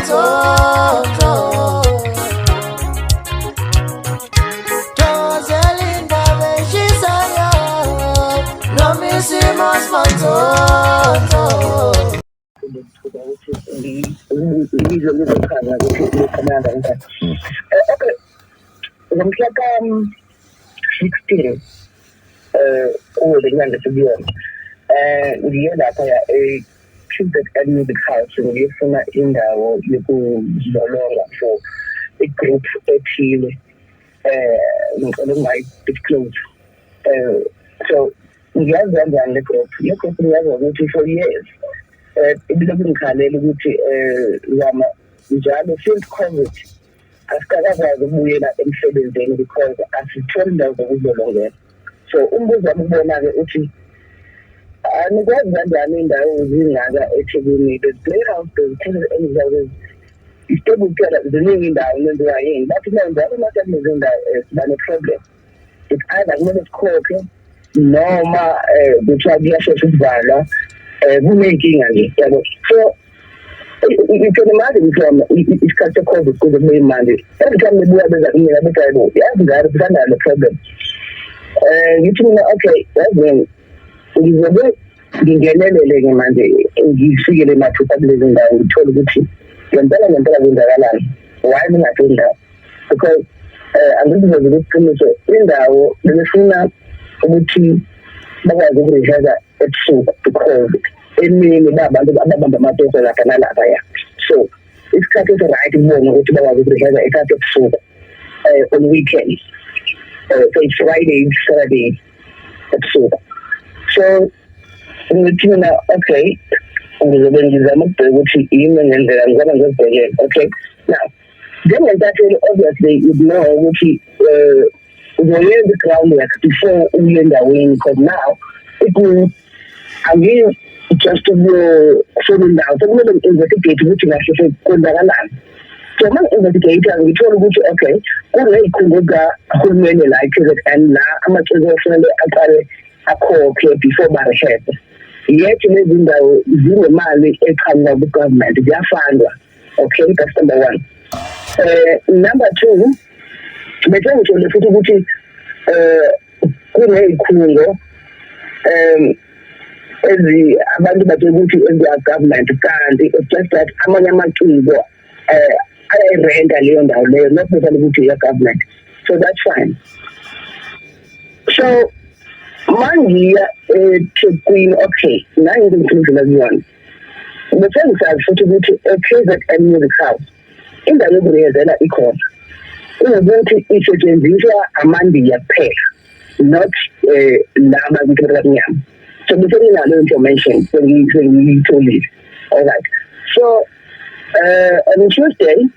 Manzonzo. Thokozela indaba eshisayo noma isimo simanzonzo. Lethuba ukuthi ngizwe ngizochaza ukuthi likhona kanjani. Okay, ngomhla ka-16 kuwo le nyanga esikuyona, ngiye laphaya e-KZN Music House ngiyofuna indawo yokuzilolonga for i-group ethile, ngicela ukungayi-disclose. So ngiyazi kanjani le group? Le group ngiyazi ukuthi for years ibilokhu ngikhalela ukuthi zama njalo since COVID asikakakwazi ukubuyela emsebenzini because asitholi indawo zokuzilolongela. So umbuzo wami kubona-ke uthi, anikwazi kanjani indawo zingaka eThekwini? There's Playhouse, there's KZN, there's isitebhu kuphela, ziningi indawo, nenziwa yini? Bathi no, njalo uma kulezi ndawo siba ne-problem, it's either kumele sikhokhe noma kuthiwa kuyashesha ukuvalwa, kuney'nkinga nje, yabo. So you can imagine from isikhathi se-COVID kuze kube manje, every time bebuya beza kumina bethi, "Hayibo, yazi njalo sisanayo le problem." Ngithi mina, "Okay, yazini, ngizobe ngingenelele-ke manje, ngifikele mathupha kulezi ndawo, ngithole ukuthi ngempela ngempela kwenzakalani, why ningatholi indawo?" Because angikuveze iqiniso, indawo bebefuna ukuthi bakwazi uku-rehearsa ebusuku because emini babantu ababamba amatoho lapha nalaphaya. So isikhathi esi-right kubona ukuthi bakwazi uku-rehearsa isikhathi ebusuku, on weekends, so it's Friday, Saturday ebusuku. So ngithi mina, okay, ngizobe ngizama ukubheka ukuthi yini engenzeka, ngizama ngizibhekele. Okay, now njengentatheli, obviously you know ukuthi uzoyenza i-groundwork before uye endaweni, because now it means angiyi just ukuyofuna indawo, sekumele ngi-investigate ukuthi kahle sekwenzakalani. So uma ngi-investigate, ngithola ukuthi okay, kuney'khungo zikahulumeni la i-KZN la amaciko kufanele aqale akhokhe before ba-rehearse, yet lezi ndawo zinemali eqhamuka ku-government, ziya-fundwa. Okay, that's number one. Number two, bese ngithole futhi ukuthi kuney'khungo ezi abantu batshela ukuthi eziya-government, kanti it's just that amanye amaciko ayayirenta leyo ndawo leyo, not necessarily ukuthi iya-government. So that's fine. So mangiya eThekwini, okay, nangi ngifuna kuyona, bese ngisazi futhi ukuthi e-KZN Music House indawo yoku-rehearsela ikhona, ukuthi isetshenziswa amandiya kuphela, not laba abantu abamnyama. So bese nginalo information, sengiyitholile. Alright, so on Tuesday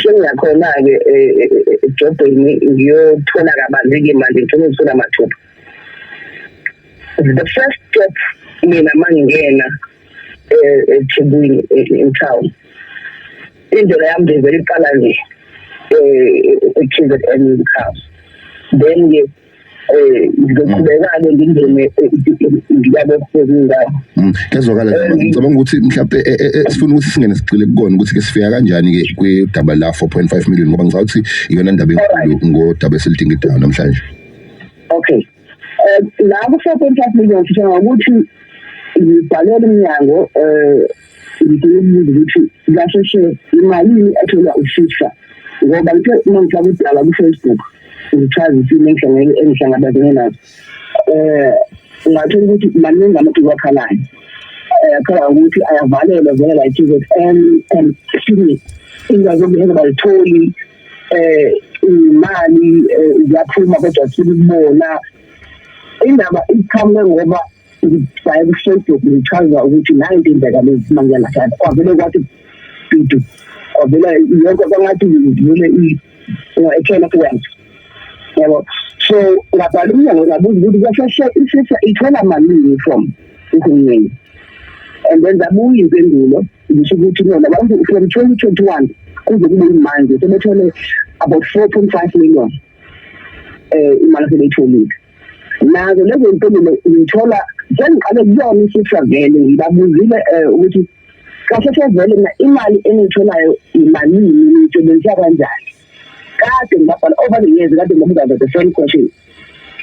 sengiyakhona-ke edrobheni ngiyothola kabanzi-ke manje, ngifuna ukuzithola mathupha. The first step mina mangingena eThekwini in town, indlela yami nje vele iqala nje e-KZN Music House, then-ke ngizoqhubeka-ke ngingene ngiyabo kwezinye indawo. Kuyazwakala. Ngicabanga ukuthi mhlawumbe sifuna ukuthi singene sigxile kukona ukuthi ke sifika kanjani ke kwidaba la 4.5 million, ngoba ngicabanga ukuthi iyona ndaba enkulu ngodaba esilidingidayo namhlanje. Okay, la ku 4.5 million sisho ngokuthi ngibhalele umnyango, ngifuna ukubuza ukuthi kahle imalini etholwa uFISA, ngoba ngithe uma ngifaka udaba ku-Facebook ngichaza isimo engihlangabezene naso, ngathola ukuthi maningi amaciko akhalayo, akhala ukuthi ayavalelwa vele la i-KZN and, excuse me, indawo zokuheza bazitholi, imali ziyaphuma kodwa sikubona indaba iqhamuke ngoba ngibhaye ku-Facebook ngichaza ukuthi nayo into eyenzeka lezi manje laphaya, kwavele kwathi dudu, kwavela yonke kwangathi ngivule i-can of worms, yabo. So ngabhala umnyango, ngabuza ukuthi kahle iFISA ithola malini from uhulumeni, and then zabuya impendulo ngisho ukuthi no, labantu from 2021 kuze kube manje sebethole about 4.5 million, imali asebeyitholile. Nazo lezo impendulo ngithola sengiqale kuyona iFISA vele, ngibabuzile ukuthi Kahle hle vele mina imali engiyitholayo imalini, ngiyisebenzisa kanjani? Kade ngibabhala over the years, kade ngibabuza the same question,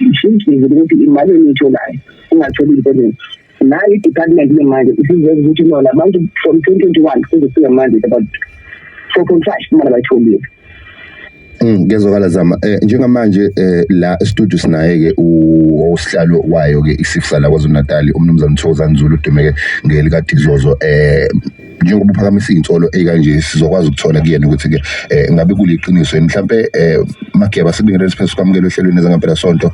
ngishintshile ukuthi imali engiyitholayo ungatholi impendulo. Nayo i-department le manje isiveza ukuthi no, labantu from 2021 kuze kufike manje, it's about 4.5 imali abayitholile. Ngezwakala Zama. Njengamanje la e-studio sinaye ke osihlalo wayo ke iSIFSA la KwaZulu Natal, umnumzane Thokozani Zulu, udumeke ngelika Dizozo. Njengoba uphakamisa insolo ekanje, sizokwazi ukuthola kuyena ukuthi ke ngabe kuliqiniso yini mhlambe. Mageba, sikubingelele, siphezulu kwamukela ohlelweni ezangempela sonto.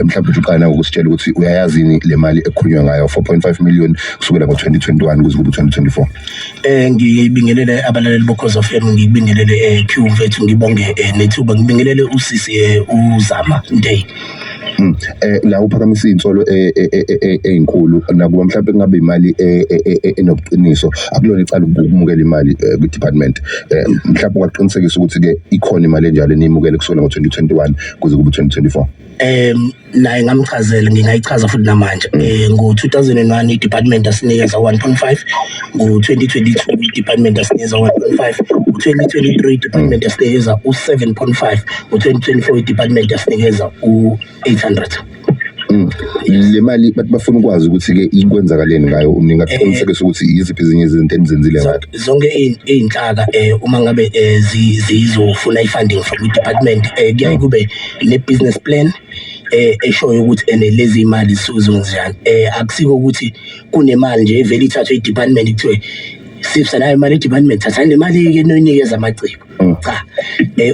Mhlambe uthi uqala ngokusitshela ukuthi uyayazi yini le mali ekhulunywa ngayo, 4.5 million kusukela ngo-2021 kuze kube 2024? Ngibingelele abalaleli boKhozi FM, ngibingelele Q mfethu, ngibonge nethuba, ngibingelele usisi uZama Ndey. La uphakamisa insolo ezinkulu, nakuba mhlawumbe kungabe imali enobuqiniso, akulona icala ukumukela imali kwi-department. Mhlawumbe ungaqinisekisa ukuthi ke ikhona imali enjalo eniyimukele kusukela ngo-2021 kuze kube 2024? Naye ngamchazela, ngingayichaza futhi namanje. Ngo-2001 i-department asinikeza 1.5, ngo-2022 i-department asinikeza 1.5, ngo-2023 i-department asinikeza u-7.5, ngo-2024 i-department asinikeza u-800. Le mali bathi bafuna ukwazi ukuthi ke ikwenzakaleni ngayo. Ningaqinisekisa ukuthi yiziphi ezinye izinto enizenzile ngayo? Zonke iy'nhlaka uma ngabe zizofuna i-funding from i-department, kuyaye kube ne-business plan eshoyo ukuthi ene lezi imali zisuke zenzenjani. Akusiko ukuthi kunemali nje evele ithathwe i-department, kuthiwe SIFSA nayo imali i-department, thathani le mali-ke noyinikeza amaciko. Cha,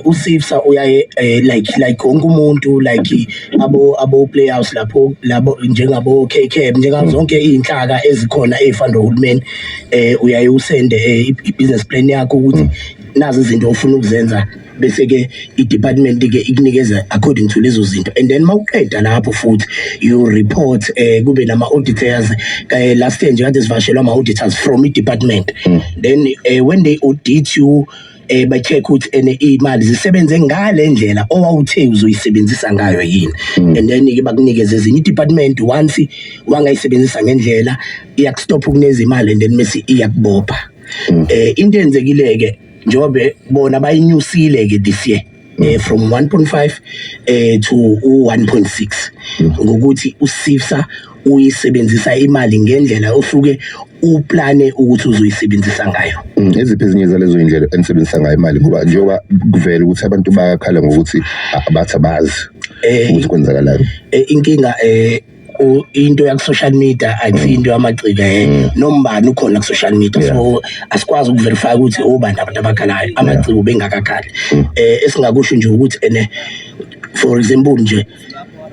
uSIFSA uyaye like wonke umuntu, like abo playhouse lapho, labo njengabo KK, njengazo zonke iy'nhlaka ezikhona ey'fundwa uhulumeni, uyaye usende i-business plan yakho ukuthi nazi izinto ofuna ukuzenza, bese ke i-department ke ikunikeza according to lezo zinto. And then mawuqeda lapho futhi you report, kube nama auditors. Last year nje kade sivakashelwa ama auditors from i-department. Then when they audit you, ba-check ukuthi ene imali zisebenze ngale ndlela owawuthe uzoyisebenzisa ngayo yini, and then ke bakunikeze ezinye. I-department once wangayisebenzisa ngendlela, iyakustop ukunikeza imali and then mase iyakubopha. Into eyenzekile ke, njengoba bona bayinyusile ke this year from 1.5 to 1.6, ngokuthi uSIFSA uyisebenzisa imali ngendlela osuke uplane ukuthi uzoyisebenzisa ngayo. Eziphi ezinye zalezo indlela enisebenzisa ngayo imali, ngoba njengoba kuvela ukuthi abantu bayakhala ngokuthi bathi abazi ukuthi kwenzakalani? Inkinga into ya social media akusiyo into yamaciko, nombani ukhona ku social media, so asikwazi ukuverify ukuthi obani abantu abakhalayo, amaciko bengakakhali. Esingakusho nje ukuthi ene for example nje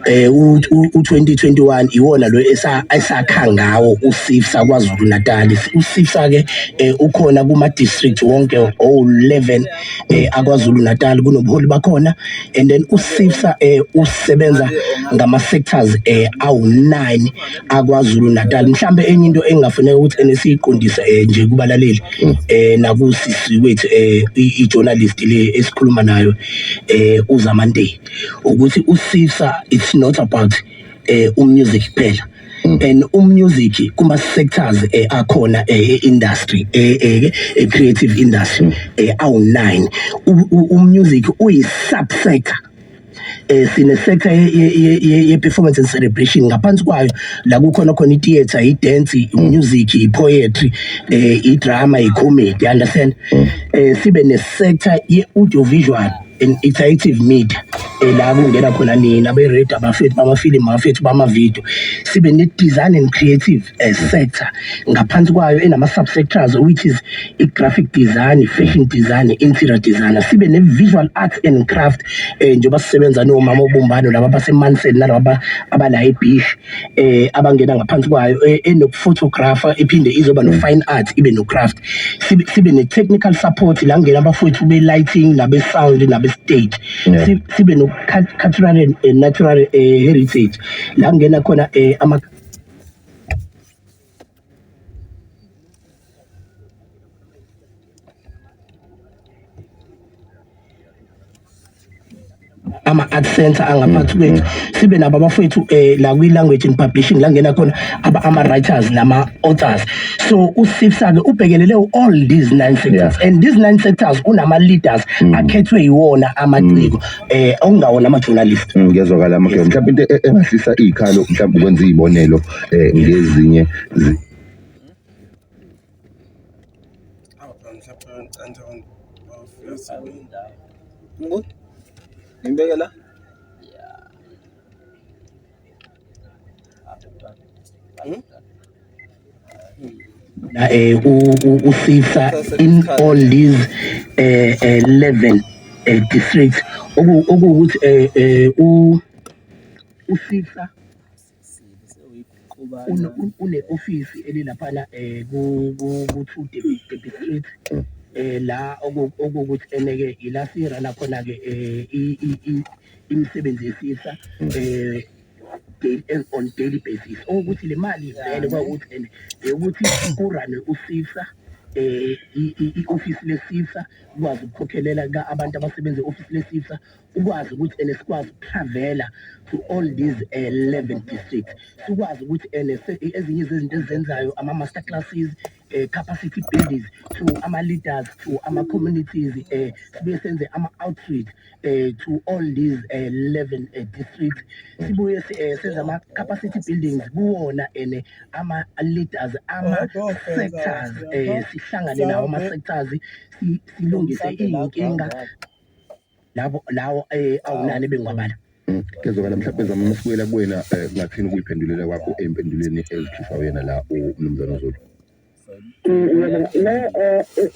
u-2021 iwona lo esakha ngawo uSIFSA KwaZulu Natal. uSIFSA ke ukhona kuma district wonke o11 akwaZulu Natal, kunobuholi bakhona. And then uSIFSA usebenza ngama sectors awu9 akwaZulu Natal. Mhlambe enye into engafuneka ukuthi enesiyiqondise nje kubalaleli nakusisi wethu i-journalist le esikhuluma nayo uZamante, ukuthi uSIFSA it's not about umusic kuphela, and umusic kuma sectors akhona e-industry, e creative industry awu9, umusic uyi subsector. Sine sector ye performance and celebration, ngaphansi kwayo la kukhona khona i-theatre, i-dance, i-music, i-poetry, i-drama, i-comedy, you understand? Sibe ne sector ye audiovisual and interactive media, la kungena khona nina be-radio, abafethu bamafilimu, abafethu bama-video. Sibe ne-design and creative sector, ngaphansi kwayo enama-subsectors, which is i-graphic design, i-fashion design, i-interior designer. Sibe ne-visual arts and craft, njengoba sisebenza nomama obumbano laba baseMansel nalaba abala eBhishi, abangena ngaphansi kwayo, enokuphotographer, iphinde izoba no-fine art, ibe no-craft. Sibe ne-technical support, la ngena abafowethu be-lighting nabe-sound nabe-stage. Sibe no-cultural and natural heritage, la ngena khona ama Ama art center angaphansi kwethu, sibe nabo abafethu la kwi language and publishing, la ngena khona ama writers nama authors. So uSIFSA ke ubhekelele all these nine sectors and these nine sectors unama leaders akhethwe yiwona amaciko, okungawona ama journalists. Ngiyezwakala amagama. Mhlawumbe into engahlisa izikhalo, mhlawumbe ukwenza izibonelo ngezinye Ngibeke la. Na uSIFSA in all these 11 districts, okuwukuthi u uSIFSA une office elilaphana ku 2 Derby Street, la okuwukuthi eneke ila sirana khona ke imisebenzi yeSIFSA on daily basis, okuthi le mali vele kwawukuthi and ukuthi kurane uSIFSA, i-office leSIFSA, ukwazi ukukhokhelela abantu abasebenza e-office leSIFSA, ukwazi ukuthi ene sikwazi ukutravela to all these 11 districts, sikwazi ukuthi ene ezinye zezinto ezizenzayo, ama-master classes, capacity buildings to ama-leaders, to ama-communities, sibuye senze ama-outreach to all these 11 districts, sibuye senze ama-capacity buildings kuwona ene ama-leaders, ama-sectors, sihlangane nawo ama-sectors, silungise iy'nkinga labo lawo awunani bengiwabala. Kuyezwakala. Mhlawumbe zama, uma sibuyela kuwena, kungathini ukuyiphendulela kwakho ey'mpendulweni ezikhishwa uyena la umnumzane uZulu? Ngiyabonga. La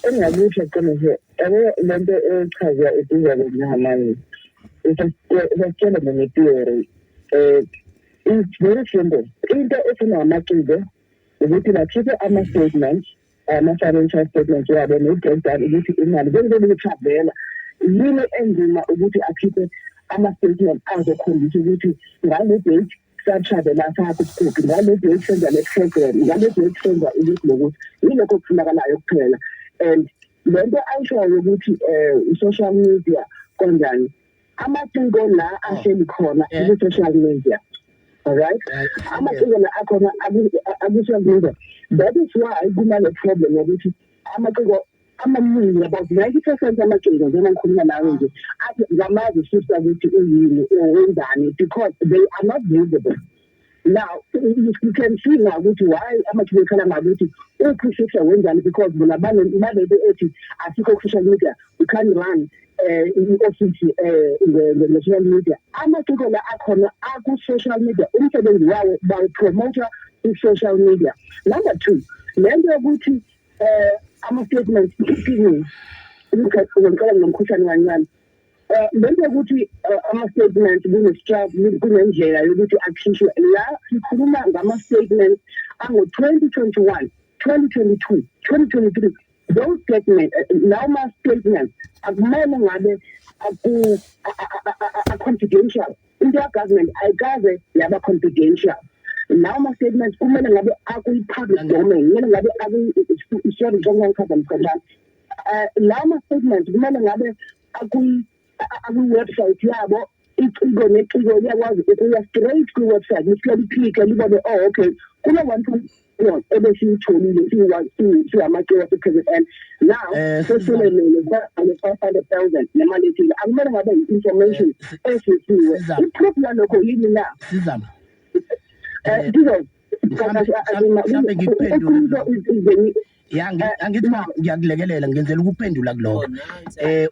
engingakusho qiniso, yabo, lento echazwa eduze njengamanje isasitshela nge-theory, it's very simple. Into efunwa amaciko ukuthi bakhiphe ama-statements, ama-financial statements wabo ne-breakdown ukuthi imali njengoba ukuthi yini enzima ukuthi akhiphe ama-statement azokhombisa ukuthi ngale date satravela sakho kuphi, ngale date senza le program, ngale date senza ukuthi nokuthi. Yilokho okufunakalayo kuphela. And le nto ayishoyo ukuthi i-social media kanjani, amaciko la ahleli khona ku-social media, alright, amaciko la akhona aku-social media. That is why kunale problem yokuthi amaciko amaningi, about 90% amaciko, njengoba ngikhuluma nawe nje, athi ngamazi sister ukuthi uyini, wenzani, because they are not visible. Now you can see now ukuthi why amaciko ekhala ngakuthi uphi sister, wenzani, because bona banento ethi asikho ku-social media, we can't run i-office nge-social media. Amaciko la akhona aku-social media, umsebenzi wawo bawupromota i-social media. Number two, le nto yokuthi ama-statements, excuse me, ngicela, nginomkhuhlane kancane, le nto yokuthi ama-statements kunendlela yokuthi akhishwe, la sikhuluma ngama-statements ango-2021, 2022, 2023. Those statements, lawo ma-statements akumele ngabe a-confidential. Into ya-government ayikaze yaba confidential. Lawo ma-statements kumele ngabe akwi-public domain, kumele ngabe sorry, njengoba ngichaza mkhonjana, lawo ma-statements kumele ngabe akwi-website yabo. Iciko neciko liyakwazi ukuya straight kwi-website, lifike liclicke, libone, oh okay, kule 1 million ebesiyitholile siyamaciko ase-KZN, now sesulemele 500,000 nemali ethile. Akumele ngabe i-information efihliwe. I-proof yalokho yini na? Sizama. Mhlambe ngikuphendule. Ya, angithi ngiyakulekelela, ngenzela ukuphendula kulokho. Okay.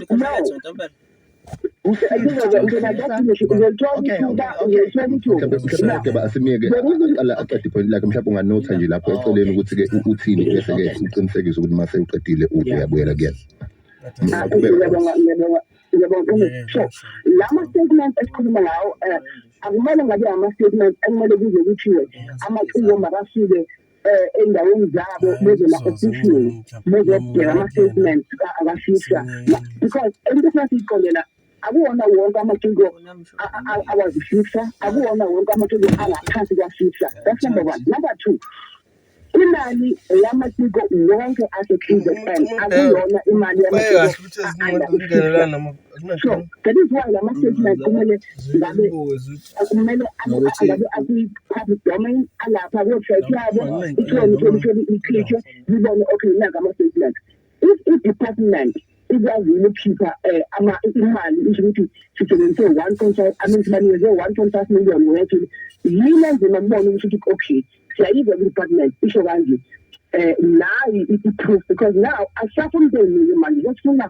Mhlawumbe asimiyeke aqala aqede i-point lakhe. Mhlawumbe unganotha nje lapho eceleni ukuthi-ke uthini, bese-ke uqinisekise ukuthi mase uqedile uyabuyela kuyena. Ngiyabonga, ngiyabonga, ngiyabonga. So lama statements esikhuluma ngawo, akumele ngabe ama-statements ekumele kuze kuthiwe amaciko makafike endaweni zabo, beze ma-ofisini bezobheka ama-statements akafihla, because into efuna siyiqondela, akuwona wonke amaciko awazifihla, akuwona wonke amaciko angaphansi kwafihla. That's number one. Number two, Imali eyamaciko wonke ase-KZN, akuyona imali yamaciko a-under u-CCIFSA. So that is why lama statement kumele ngabe kumele ngabe akwi-public domain, alapha ku-website yabo, i-2020 ikhishwe, libone, okay, nanka ama-statement. If i-department ikwazile ukukhipha imali, isho ukuthi sisebenzise 1.5, I mean, sibanikeze 1.5 million ngoyathini, yini enzima kubona ukuthi okay, siyayizwa kwi-department isho kanje, nayi i-proof? Because now asisafuni into eyiningi manje, sesifuna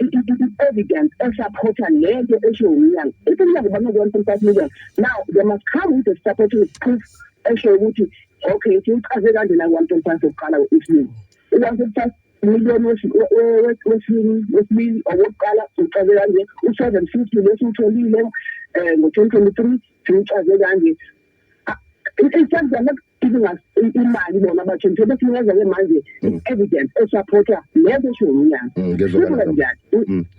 i-evidence esupporta lento esho umnyango. If umnyango banika 1.5 million, now they must come with a supporting proof esho ukuthi okay, siwuchaze kanje la 1.5 wokuqala, wesibili i-1.5 million, wesibili owokuqala siwuchaze kanje, u-750 lesiwutholile ngo-2023 siwuchaze kanje. In fact, they're not giving us imali bona batsho nje, besinikeza-ke manje i-evidence esupporta lento esho umnyango. Ngiyezwakala. Simple as that.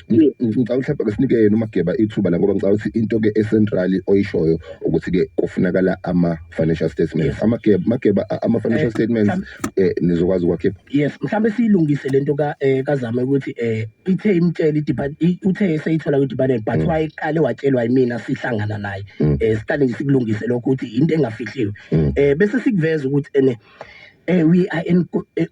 Yes. Ngicabanga mhlawumbe ake sinike yena uMageba ithuba la, ngoba ngicabanga ukuthi into-ke e-central oyishoyo ukuthi-ke kufunakala ama-financial statements. Amageba, Mageba, ama-financial statements nizokwazi ukwakhipha? Yes, mhlawumbe siyilungise lento ka kazame ukuthi ithe imtshela uthe eseyithola kwi-department, but wayeqale watshelwa yimina sihlangana naye. Siqale nje sikulungise lokho ukuthi into engafihliwe. Bese sikuveza ukuthi ene we are in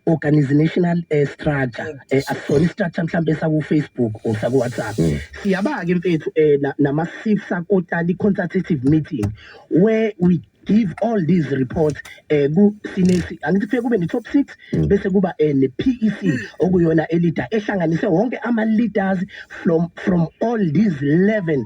organizational structure, asona structure mhlambe saku Facebook or saku WhatsApp. Siyaba ke mfethu nama CCIFSA quarterly consultative meeting where we give all these reports ku sine angithi kufike kube ne top 6, bese kuba ne PEC okuyona e-leader ehlanganise wonke ama leaders from all these 11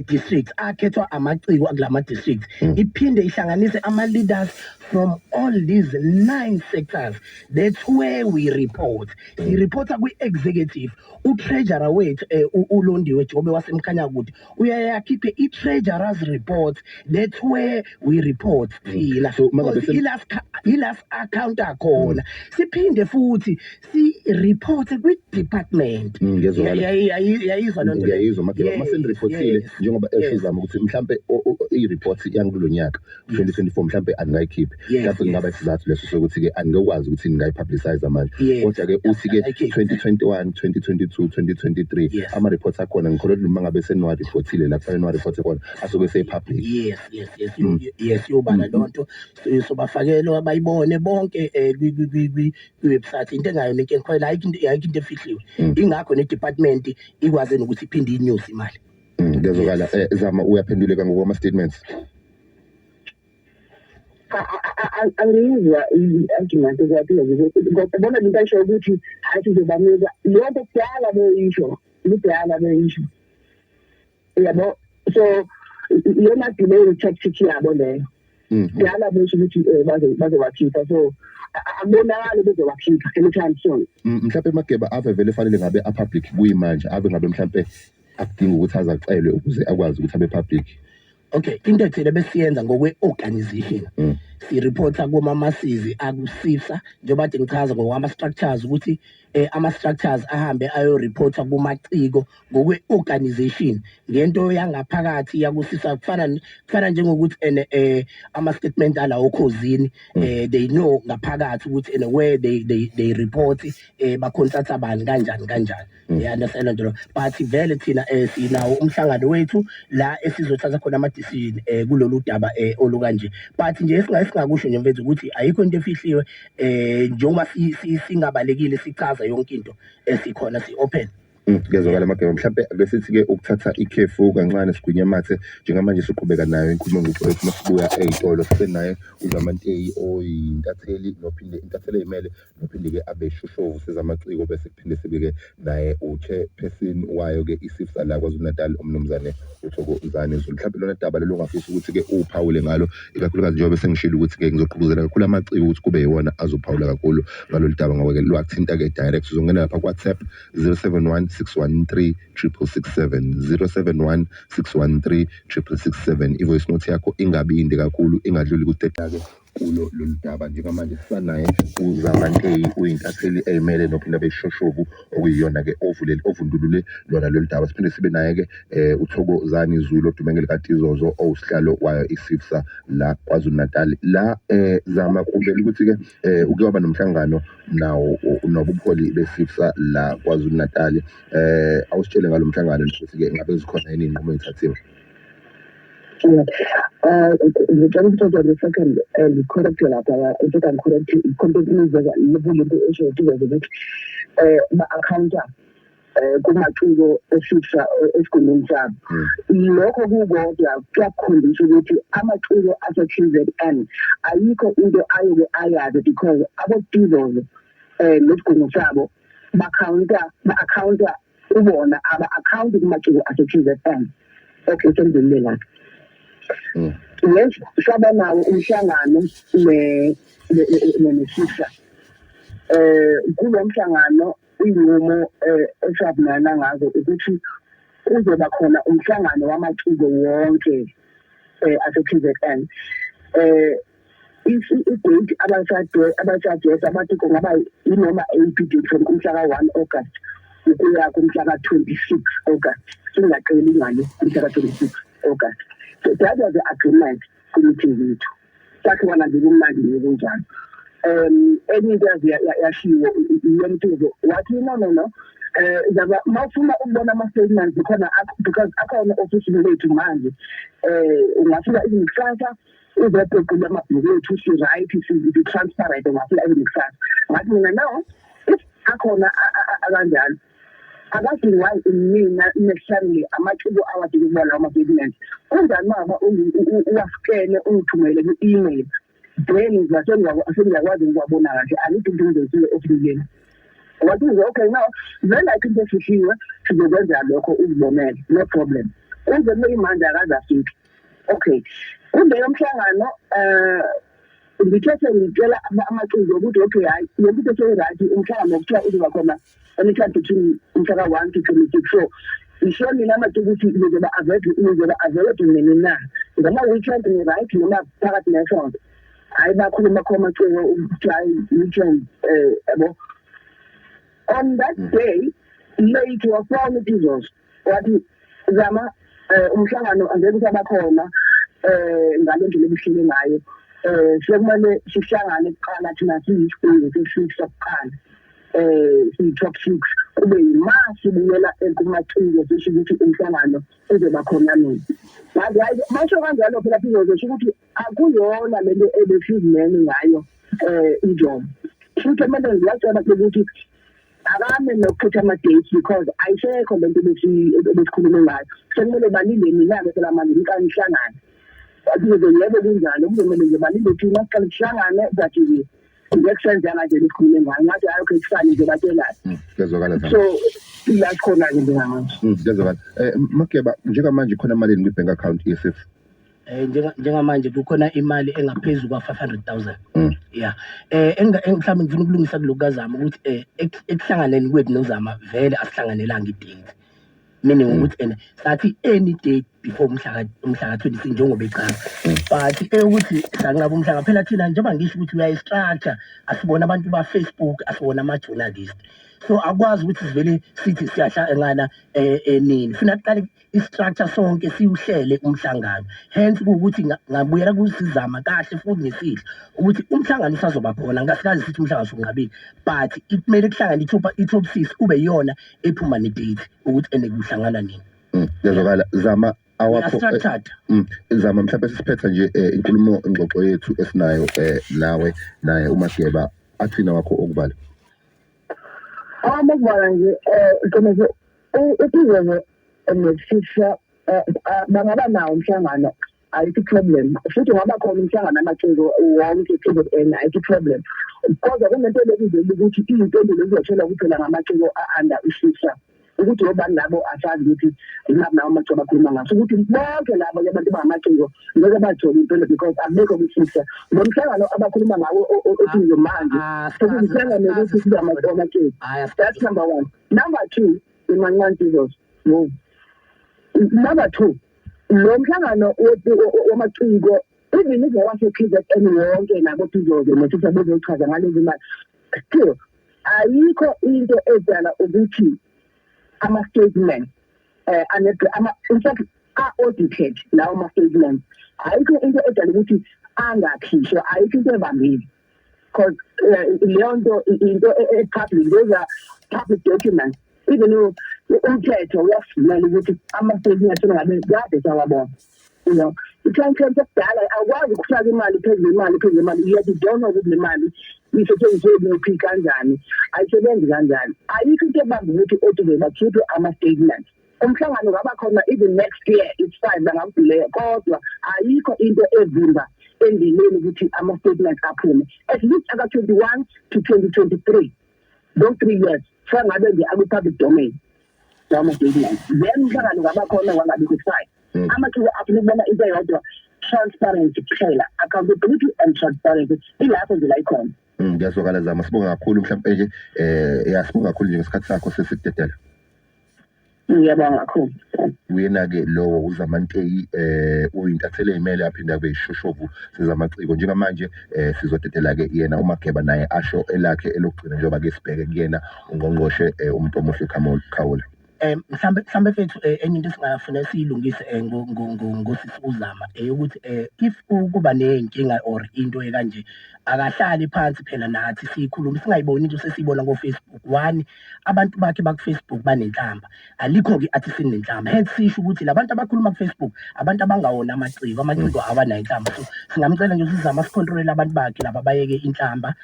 districts akhethwa amaciko akulama districts. Iphinde ihlanganise ama leaders from all these nine sectors. That's where we report. Sireporta kwi-executive. U-treasurer wethu uLondiwe Jobe waseMkhanyakude uyaye akhiphe i-treasurer's report. That's where we report thina. So, mangabe Because ila accounta khona. Siphinde futhi si-report kwi-department. Ngiyezwakala. Yayizwa loo nto leyo? Ngiyayizwa, Mageba. Yes, Uma senireportile, njengoba esizama ukuthi mhlampe i-report yankulo nyaka 2024 mhlampe aningayikhiphi, mhlampe kungaba isizathu leso sokuthi-ke aningekwazi ukuthi ningayipublicize manje, kodwa-ke uthi-ke Ayikhiphi. 2021, 2022, 2023, ama-reports akhona, ngikholwa ukuthi noma ngabe seniwareportile la kufanele niwareporte khona, asuke seyi-public. Yes, yobala loo nto. So bafakele bayibone bonke kwi-website, into engayona inkinga khona, ayikho into efihliwe. Ingakho ne-department ikwazi nokuthi iphinde inyuse imali. Ngiyazwakala. Zama, uyaphenduleka ngokwama-statements? Angiyizwa i-argument ekwaphiwa, bona into ayisho ukuthi hayi, sizobanika lokho, kudala beyisho, kudala beyisho, yabo. So iyona delay tactic yabo leyo. Kudala besho ukuthi bazobakhipha, so akubonakali bezobakhipha anytime soon. Mhlawumbe Mageba, ave vele fanele ngabe a-public kuyimanje, ave ngabe mhlawumbe akudingi ukuthi aze acelwe ukuze akwazi ukuthi abe public? Okay, into ethile besiyenza ngokwe-organization, sireporta kuma-masses akuCCIFSA, njengoba kade ngichaza ngokwama-structures ukuthi ama-structures ahambe ayoreporta kumaciko ngokwe-organization ngento yangaphakathi yakuCCIFSA. Kufana njengokuthi ene ama-statement ala oKhozini, they know ngaphakathi ukuthi ene where they report, baconsulta bani, kanjani kanjani. You understand lento lo? But vele thina sinawo umhlangano wethu la esizothatha khona ama-decision kulolu daba olukanje. But nje esingakusho nje mfethu ukuthi ayikho into efihliwe, njengoba singabalekile, sichaza yonke into esikhona, si-open. Ngiyazwakala Mageba. Mhlampe ake sithi-ke ukuthatha ikhefu kancane, sigwinye amathe. Njengamanje siqhubeka nayo inkulumo ngxoxo yethu. Masibuya ey'tolo sisenaye uZamanteyi oyintatheli nophinde intatheli ey'mele nophinde-ke abe shoshovu sezamaciko, bese kuphinde sibike naye u-chairperson wayo-ke iCCIFSA la KwaZulu Natal, umnumzane uThokozani Zulu. Mhlawumbe lona daba lelo ongafisa ukuthi-ke uphawule ngalo, ikakhulukazi njengoba sengishilo ukuthi-ke ngizoqhubuzela kakhulu amaciko ukuthi kube yiwona azophawula kakhulu ngalolu daba, ngoba-ke lwathinta-ke direct. Uzongena lapha ku-WhatsApp 071 613 6667, 071 613 6667. I-voice note yakho ingabi yinde kakhulu, ingadluli ku-30 ke. Kulo lolu daba njengamanje sisanaye uZama Nteyi, uyintatheli eyimele nophinda beshoshovu, okuyiyona-ke ovulele ovundulule lona lolu daba. Siphinde sibe naye-ke uThokozani Zulu odume ngelikaTizozo, owusihlalo wayo iSIFSA la KwaZulu Natal. La Zama, kuvela ukuthi-ke uke waba nomhlangano nawo nobuholi beSIFSA la KwaZulu Natal. Awusitshele ngalo mhlangano ukuthi-ke ngabe zikhona yini iy'nqumo ey'thathiwe? Ngicela ukuthatha the second and correct lapha, ukuthi angi-correct content imizeka lento esho ukuthi ba-accounta kumaciko eSIFSA esigungwini sabo. Lokho kukodwa kuyakukhombisa ukuthi amaciko ase-KZN ayikho into ayoke ayazi, because aboTizozo nesigungu sabo ba-accounta kubona, aba-accounti kumaciko ase-KZN. Okay, sengidlulile lapho. Yes, saba nawo umhlangano neSIFSA. Kulo mhlangano iy'nqumo esavumelana ngazo ukuthi kuzoba khona umhlangano wamaciko wonke ase-KZN. I-date abasajesa abathi kungaba inoma eyiphi date from umhla ka-1 August ukuya kumhla ka-26 August, singaqeli ngale kumhla ka-26 August. So that was the agreement kwi-meeting yethu. Sahlukana nje kumnandi nje kunjalo. Enye into yazi yashiwo yomthuzo, wathi, "No, no, no, zaba mawufuna ukubona ama-statements khona, because akhona ofisini lethu manje, ungafika even kusasa uzogoqula amabhuku ethu, si-right, si-transparent, ungafika even kusasa." Ngathi mina, "No, if akhona akanjalo akadingwa mina necessarily amaciko awadinga ukubona lawo ma-statements. Kunjani mama uwa-scane ungithumele ku-email, then sengiyakwazi ukuwabona kahle, angidingi ukuthi ngizosiwe ofisini." Wathi, "Okay, no, vele ayikho into efihliwe, sizokwenza lokho uzibonele, no problem." Kuze kube imanje akaze afike. Okay, kuleyo mhlangano ngithe sengitshela amaciko ukuthi okay, hayi, yonke into seyi-right, umhlangano kuthiwa uzoba khona anytime between umhla ka-1 to 26. So ngisho nina amaciko ukuthi nizoba available nini na, ngama-weekend ni-right noma phakathi nesonto? Hhayi, bakhuluma kho amaciko ukuthi hhayi, weekend yabo. On that day late wafona uTizozo, wathi, "Zama, umhlangano angeke usabakhona ngale ndlela ebuhlele ngayo. Sekumele sihlangane kuqala thina siyisigungu sesifisa kuqala, siyi-top six, kube yima sibuyela kumaciko sisho ukuthi umhlangano uzoba khona nini." Ngathi, "Hayi, masho kanjalo phela sizozosho ukuthi akuyona lento ebesizimele ngayo injongo." Futhi kumele ngiyacela ukuthi akame nokuphutha ama-dates, because ayisekho lento ebesikhulume ngayo, sekumele balinde mina-ke phela manje niqale nihlangane. Wathi, "Yebo, kunjalo, kuzomele nje balinde thina siqale sihlangane, but ngeke senze kanje esikhulume ngayo." Ngathi, "Hayi, okay, kufane nje batshelane." Kuyezwakala, Zama. So la sikhona-ke njengamanje. Kuyezwakala. Mageba, njengamanje khona malini kwi-bank account yeSIFSA? Njengamanje kukhona imali engaphezulu kwa 500,000. Yeah. Mhlawumbe ngifuna ukulungisa kulokhu kaZama ukuthi ekuhlanganeni kwethu noZama vele asihlanganelanga i-date. Meaning ukuthi ene sathi any date before umhla ka 26 njengoba echaza. But ukuthi sanqaba umhla phela thina, njengoba ngisho ukuthi we are structure, asibona abantu ba Facebook, asibona ama journalist. So akwazi ukuthi sivele sithi siyahlangana nini. Funa kuqale i-structure sonke siwuhlele umhlangano. Hence kuwukuthi ngabuyela kusizama kahle futhi ngesihle ukuthi umhlangano usazoba khona, ngasikaze sithi umhlangano usunqabile, but kumele kuhlangane i-top six, kube iyona ephuma ne-date ukuthi ene kuhlangana nini. Kuyezwakala, Zama, awakho. Structured. Zama, mhlawumbe sisiphetha nje inkulumo ingxoxo yethu esinayo nawe naye uMageba, athina wakho okubala. Amakuvala nje, iqiniso, uTizozo neSIFSA bangaba nawo umhlangano, ayikho problem, futhi ungaba khona umhlangano amaciko wonke KZN, ayikho problem, kodwa kunento ebekuzela ukuthi iy'mpendulo zizothelwa kuphela ngamaciko a-under iSIFSA, ukuthi obani labo asazi ukuthi yilabo lawo amaciko abakhuluma ngaso, ukuthi bonke labo ke abantu bangamaciko ngeke bathole impela because abekho kwiSIFSA lo mhlangano abakhuluma ngawo othize manje sekuwumhlangano ukuthi sibe amaciko. That's number one. Number two, imancane Jesus no, number two, lo mhlangano wamaciko. Even if owase-KZN wonke nabo Pizozo noThisa bezochaza ngalezi mali, still ayikho into edala ukuthi ama-statement in fact a-audited lawo ma-statements, ayikho into edala ukuthi angakhishwa, ayikho into ebambile, because leyo nto into e-public, those are public documents. Even umthetho uyasivumela ukuthi ama-statements ngabe kade sawabona. I-transparency okudala, awukwazi ukufaka imali phezu kwemali phezu kwemali, yet you don't know ukuthi le mali isetshenziswe kuphi, kanjani, ayisebenzi kanjani. Ayikho into ebamba ukuthi othi bakhiphe ama-statements. Umhlangano ungaba khona even next year, it's fine, bangaku-delaya, kodwa ayikho into evimba endleleni ukuthi ama-statements aphume, at least aka-21 to 2023, those 3 years, fangabe nje akwi-public domain lawo ma-statements, then umhlangano ungaba khona, wangabikho, it's fine. Amaciko afuna ukubona into eyodwa, transparency kuphela, accountability and transparency, ilapho nje la ikhona. Ngiyazwakala Zama, sibonga kakhulu. Mhlawumbe nje ya, sibonga kakhulu nje ngesikhathi sakho, sesikudedela. Ngiyabonga kakhulu. Uyena-ke lowo uZamanteyi, uyintatheli eyimele, aphinde abe yishoshovu sezamaciko. Njengamanje sizodedela-ke yena uMageba, naye asho elakhe elokugcina, njengoba-ke sibheke kuyena ungqongqoshe uMntomuhle Khawula. Mhlambe mfethu, enye into esingafuna siyilungise ngosisi uZama eyokuthi if kuba nenkinga or into ekanje, akahlali phansi phela nathi siyikhulume, singayiboni into sesiyibona ko-Facebook. One, abantu bakhe baku-Facebook banenhlamba, alikho-ke athi sinenhlamba, hence sisho ukuthi labantu abakhuluma ku-Facebook abantu abangawona amaciko, amaciko awanayo inhlamba. So singamcela nje usizama si-controlele abantu bakhe laba, bayeke inhlamba,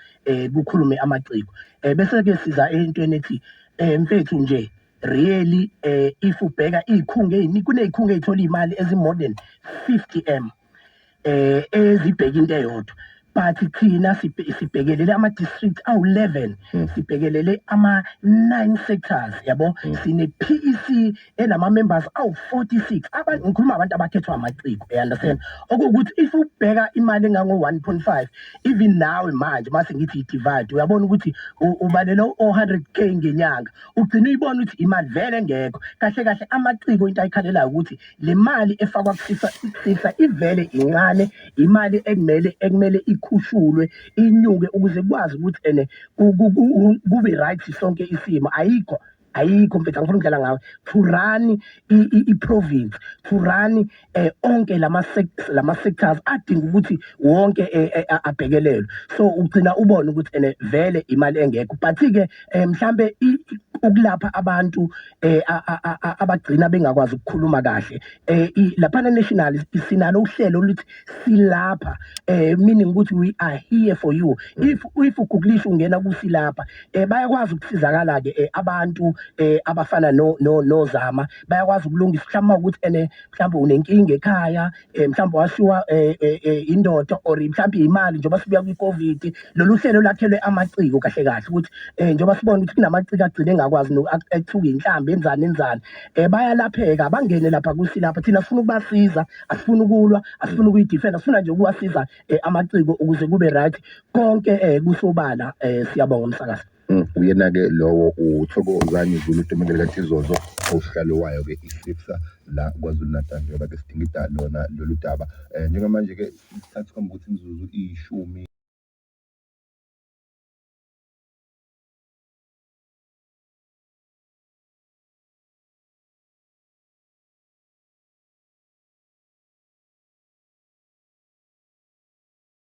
kukhulume amaciko. Bese-ke siza entweni ethi mfethu nje really, if ubheka iy'khungo ey'ningi, kuney'khungo ey'thola iy'mali ezi-more than 50 M ezibheka into eyodwa, but thina sibhekelele ama-district awu-11, sibhekelele ama-9 sectors, yabo. Sine-PEC enama-members awu-46, abantu, ngikhuluma abantu abakhethwa amaciko, you understand? Okuwukuthi if ubheka imali engango-1.5, even nawe manje mase ngithi i-divide, uyabona ukuthi ubalela o-100K ngenyanga, ugcina uyibona ukuthi imali vele engekho. Kahle kahle amaciko into ayikhalelayo ukuthi le mali efakwa kuSEFSA ivele incane, imali ekumele ikhushulwe, inyuke, ukuze kukwazi ukuthi ene kube right sonke isimo. Ayikho, ayikho mfethu, angifuni ukudlala ngawe. To run i-province, to run onke lama sectors adinga ukuthi wonke abhekelelwe, so ugcina ubone ukuthi ene vele imali engekho. But ke mhlambe ukulapha abantu abagcina bengakwazi ukukhuluma kahle laphana national, sinalo uhlelo oluthi Silapha, meaning ukuthi we are here for you. If ugooglisha, ungena kuSilapha, bayakwazi ukusizakala ke abantu abafana no no noZama, bayakwazi ukulungisa mhlawumbe ukuthi ene mhlawumbe unenkinga ekhaya, mhlawumbe washiwa indoda or mhlawumbe imali, njengoba sibuya kwi-COVID. Lolu hlelo lakhelwe amaciko kahle kahle, ukuthi njengoba sibona ukuthi kunamaciko agcine engakwazi ethuka inhlambi, enzani enzani, bayalapheka, bangene lapha kuSilapha. Thina sifuna ukubasiza, asifuni ukulwa, asifuni ukuyi-defenda, sifuna nje ukuwasiza amaciko ukuze kube right konke, kusobala. Siyabonga umsakazi. Uyena-ke lowo uThokozani Zulu, uDumekele kaTizozo, osihlalo wayo-ke iSEFSA la KwaZulu Natal, njengoba-ke sidingida lona lolu daba. Njengamanje-ke isikhathi sikhomba ukuthi imizuzu iyishumi.